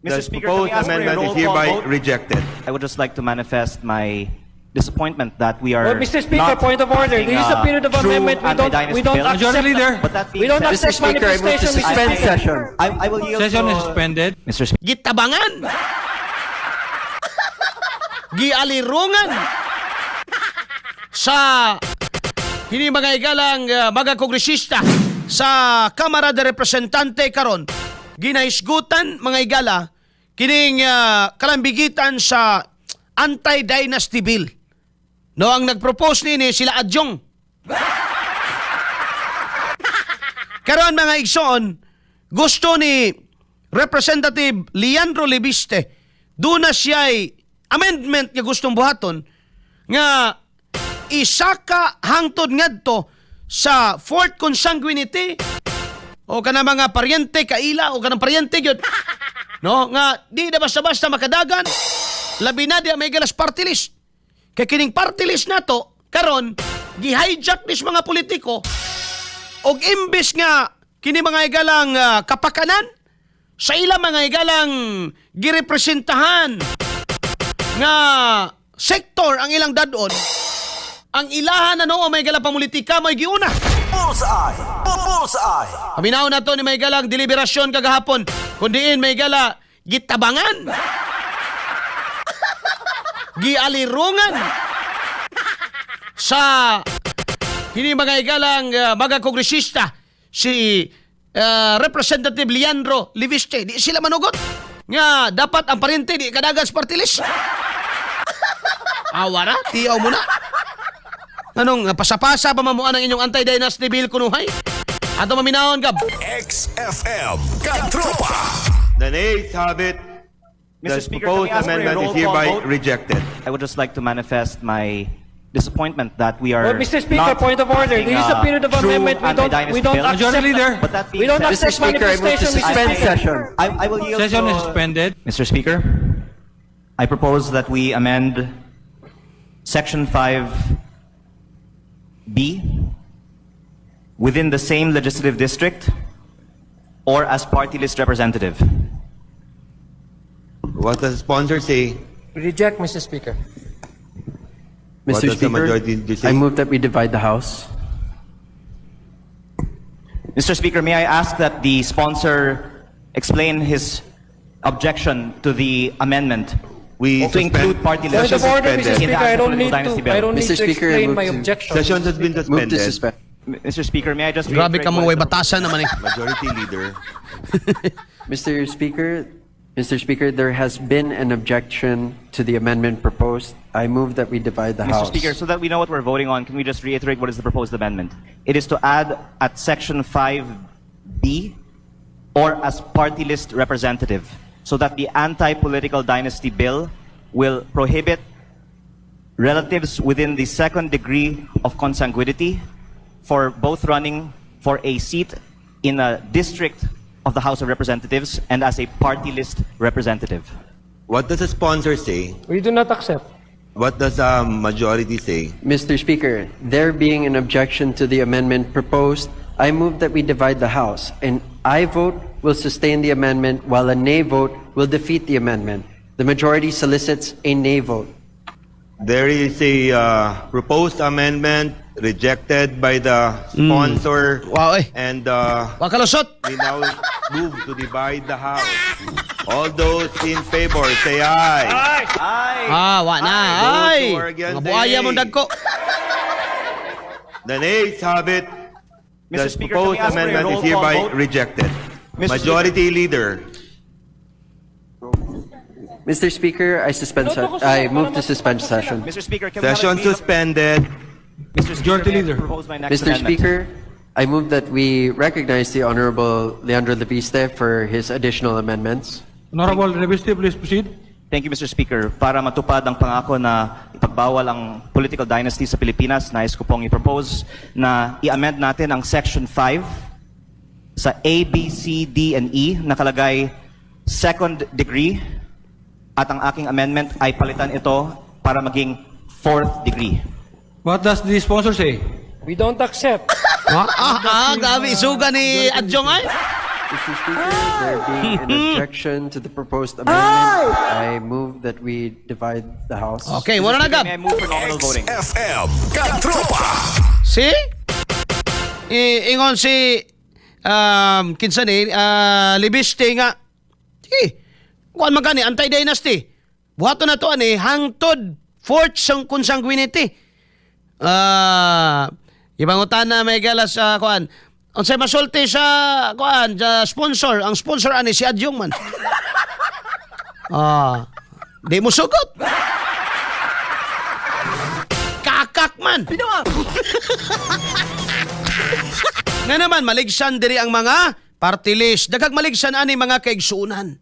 Mr. The Speaker, can we proposed ask for a amendment roll is call hereby vote? Rejected. I would just like to manifest my disappointment that we are Well, Mr. Speaker, not point of order. passing This is a a period of true amendment. anti-dynasty We don't bill. accept. Majority Leader. But that being We don't said, accept Mr. Speaker, I move to manifestation, Mr. suspend Speaker. session. I will yield Session to is suspended. Mr. Speaker. Gitabangan. Gialirungan sa kini mga igalang mga kongresista sa Kamara de Representante karon, ginahisgutan, mga igala, kining kalambigitan sa anti-dynasty bill. No, ang nagpropose nini sila Adjong. Karon, mga igsoon, gusto ni Representative Leandro Leviste, duna siya'y amendment nga gustong buhaton nga isaka hangtod ngadto sa fourth consanguinity o kana mga paryente, kaila o kanang paryente gyud, no, nga di na basta-basta makadagan, labi na di may galas party list, kay kining party list nato karon gi-hijack nis mga politiko og imbes nga kini mga igalang kapakanan sa ilang mga igalang girepresentahan nga sektor ang ilang dadon, ang ilahan ano may galang pamulitika may giuna. Bullseye! Bullseye! Paminaw na to ni may galang deliberasyon kagahapon kundiin may gala gitabangan, gialirungan sa kini mga igalang mga kongresista si Representative Leandro Leviste. Di sila manugot nga dapat ang parente di kadagan sa party list. Awara tiyaw mo na anong pasapasa pa mamuan ang inyong anti-dynasty bill kunuhay. Ato maminahon, Gab. XFM Katropa! The nays have it. Mr. The Speaker, can we proposed ask for a amendment roll is call hereby vote? rejected. I would just like to manifest my disappointment that we are Well, Mr. Speaker, not point of order. passing This is a a period of true amendment. anti-dynasty We don't bill. accept. Majority Leader. But that being We don't said, Mr. accept Speaker, I move to manifestation, Mr. suspend Speaker. session. I will yield Session to is suspended. Mr. Speaker, I propose that we amend Section 5B within the same legislative district or as party list representative. What does the sponsor say? Reject, Mr. Speaker. What Mr. does the Speaker, majority say? I move that we divide the House. Mr. Speaker, may I ask that the sponsor explain his objection to the amendment We to suspend- include party Point list of order, Mr. Suspended. in the Speaker. I don't anti-political need dynasty to. bill? I don't need Mr. to Speaker, I explain move my to- objection. Session has been Move to suspended. suspend. Mr. Speaker, may I just Grabe reiterate ka mo what way is the- batasan naman eh. Majority Leader. Mr. Speaker, there has been an objection to the amendment proposed. I move that we divide the Mr. House. Speaker, so that we know what we're voting on, can we just reiterate what is the proposed amendment? It is to add at Section 5B or as party list representative, so that the anti-political dynasty bill will prohibit relatives within the second degree of consanguinity for both running for a seat in a district of the House of Representatives and as a party list representative. What does the sponsor say? We do not accept. What does the majority say? Mr. Speaker, there being an objection to the amendment proposed, I move that we divide the House. An aye vote will sustain the amendment, while a nay vote will defeat the amendment. The majority solicits a nay vote. There is a proposed amendment rejected by the sponsor. Wow, eh. And Wakalusot. We now move to divide the House. All those in favor, say aye. Ah, wa na. Those Ay. who are against, Mga buaya say mong nay. dagko. The nays have it. Mr. The Speaker, can we proposed ask for a amendment roll is call hereby vote? rejected. Mr. Majority Leader. Mr. Speaker, I move to suspend session. Mr. Speaker, can we have a Session read of- suspended. Mr. Speaker, Majority may I Leader. propose my next Mr. amendment? Speaker, I move that we recognize the Honorable Leandro Leviste for his additional amendments. Honorable Leviste, please proceed. Thank you, Mr. Speaker. Para matupad ang pangako na ipagbawal ang political dynasty sa Pilipinas, nais ko pong i-propose na i-amend natin ang Section 5 sa A, B, C, D, and E, nakalagay second degree, at ang aking amendment ay palitan ito para maging fourth degree. What does the sponsor say? We don't accept. Ah, grabe isuga ni Adjong ay. Mr. Speaker, there being an objection to the proposed amendment, I move that we divide the House. Okay, wala na Speaker, gab. may I move for nominal voting? XFM. Katropa. See? Ingon si kinsa ni Libiste nga. Sige. Kuan man gani anti-dynasty. Buhaton na to ani hangtod fourth sang consanguinity. Ibangutan na may galas sa kuan. Unsay masulti sa kuan sa sponsor, ang sponsor ani si Adyong man. Di mo sugot. Kakak man. Nga naman, maligsan diri ang mga party list. Dagag maligsan ani mga kaigsuunan.